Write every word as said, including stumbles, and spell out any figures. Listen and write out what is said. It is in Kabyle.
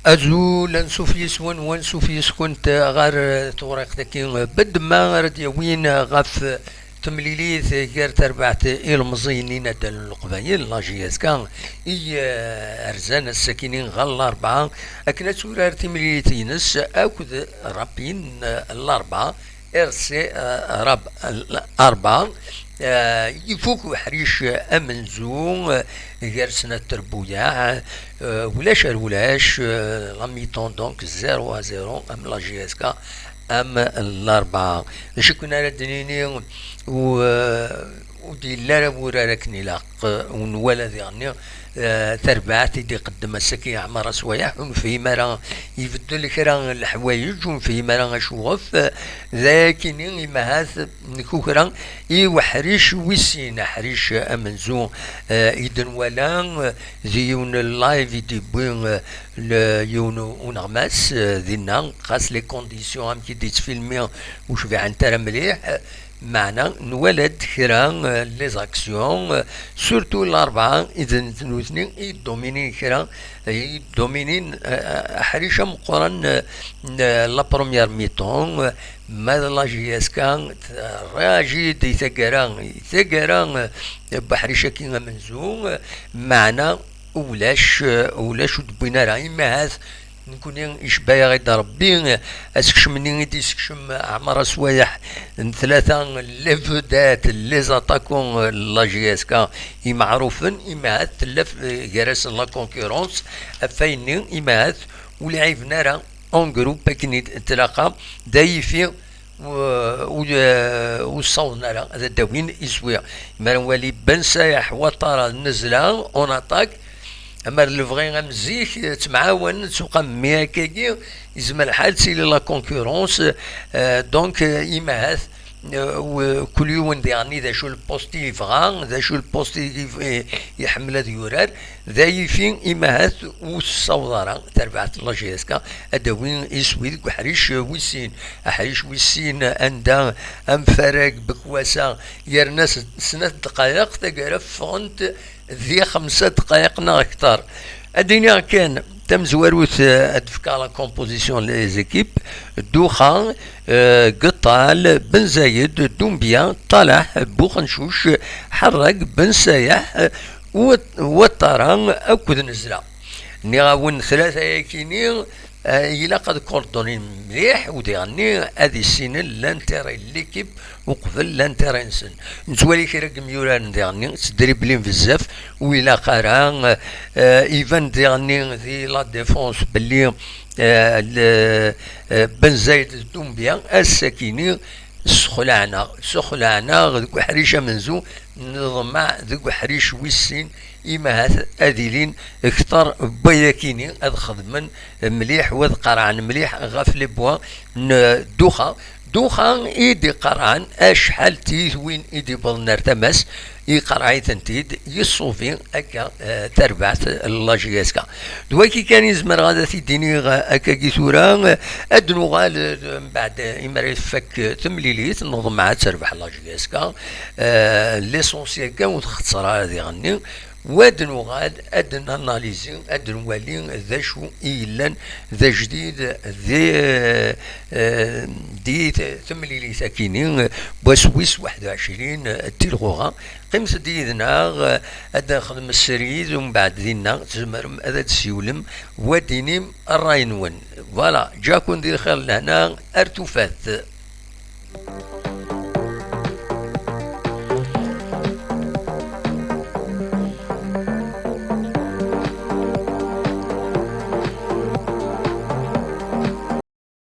Azul, ansuf yes-wen, wansuf yes-kent ɣer tewriqt-agi. Bedma ara d-yawin ɣef temlilit gar terbaɛt ilemẓiyen n inaddalen n Leqbayel, la J S K, i eh, rzan ass-akini ɣer Larebɛa akken ad turar timlilit-ines akked Rapin, eh, Larebɛa, R C, eh, Rab, Arba, eh, ifuk uḥric amenzu, eh, gar snat terbuyaɛ, eh, ulac ar ulac, eh, la mi-temps, donc zéro à zéro, am la J S K, am Larebɛa. D acu i kun ara d-nini, u, eh, ur d-yelli ara wurar akken ilaq, eh, ur nwala diɣenni, eh, tarbaɛt i d-iqeddem ass-agi Ɛmar Aswayeḥ, ur nefhim ara, ibeddel kra n leḥwayeǧ, ur nefhim ara acuɣef, eh, d ayakini imahat nekukra i uḥric wis sin, aḥric amenzu, eh, i d-nwala, eh, di yiwen n live i d-yewwi, eh, l-, yiwen uneɣmas, eh, dinna, xas les conditions amek i d-yettfilmi ur cbiɛent ara mliḥ, eh, meɛna nwala-d kra, eh, les actions, eh, surtout Larebɛa i d nutni i dominin kra, i dominin, eh, aḥric ameqqran, eh, n la première mi-temps, eh, ma d la J S K, terraǧi-d i taggara, i taggara, eh, n uḥric-agi amenzu, eh, meɛna ulac, eh, ulac ur d-wwin ara. Imahat, nekkni icba-yaɣ-id Rebbi, eh, asekcem-nni i d-isekcem Ɛmar Aswayeḥ n tlata, les vedettes, les attaquants, eh, n la J S K, imeɛrufen, imahat tella f-, eh, gar-asen la concurrence, ɣef wayen-nni, imahat ur lɛiben ara en groupe akken i d-, tlaqa, d ayifi u-, u-, ur ssawḍen ara ad d-awin iswi. Mi ara nwali Ben Sayeḥ, Ouattara, Nnezla, en attaque, amer lebɣi am zik, ttemɛawanen, ttuqam, mi akkagi, yezmer lḥal tili la concurrence, eh, donc, eh, imahat, eh, u-, kul yiwen diɣenni d acu le poste i yebɣa, d acu le poste i, i, iḥemmel ad yurar, d ayifi, imahat ur tessaweḍ ara terbaɛt n la J S K ad d-tawi iswi deg uḥric wis sin. Aḥric wis sin anda amfarag Bekwasa yerna s-, snat ddqayeq, taggara ffɣent di xemsa ddqayeq neɣ akter. Ad d-iniɣ kan tamezwarut, eh, ad d-fkeɣ la composition n les équipes. Duxa, eh, Geṭṭal, Ben Zayed, Dumbia, Ṭalaḥ, Buxencuc, Ḥerrag, Ben Sayeḥ, Wat-, Waṭara akked Nezla. Nniɣ-awen tlata-yakini, eh, ilaq ad coordonnin mliḥ, u diɣenni ad issinen l'intérêt n l'équipe uqbel l'intérêt-nsen. Nettwali kra n yimyuraren diɣenni ttdriblin bezzaf, u ilaq ara, eh, iban diɣenni di la défense belli, eh, le, eh, Ben Zayed d Dumbia, ass-akini, ssexlaɛen-aɣ, ssexlaɛen-aɣ deg uḥric amenzu, neḍmeɛ deg uḥric wis sin, imahat ad ilin kter n wayakini, ad xedmen mliḥ, u ad qarɛen mliḥ ɣef les points n Duxa. Duxa i d-iqarɛen acḥal d tiyitwin i d-iwwḍen ar tama-s, iqarɛen-tent-id, yessubi akka, eh, tarbaɛt n la J S K. D wagi kan i zemreɣ ad t-id-iniɣ, eh, akkagi tura, eh, ad nuɣal, eh, mbeɛd, eh, imar i tfak, eh, temlilit, neḍmeɛ ad terbeḥ la J S K. Eh, l'essentiel kan ur txeṣṣer ara diɣenni. Wa d nuɣal ad nanalizi, ad nwali d acu i yellan d ajdid di, eh, di t-, temlilit akini, wass wis waḥed u ɛecrin di lɣuɣa. Qqimet-d yid-neɣ, eh, ad nexdem srid, umbeɛd dinna tzemrem ad d-tsiwlem, wa d-inim ṛṛay-nwen. Voilà, ǧǧa-ken di lxir lehna, ar tufat.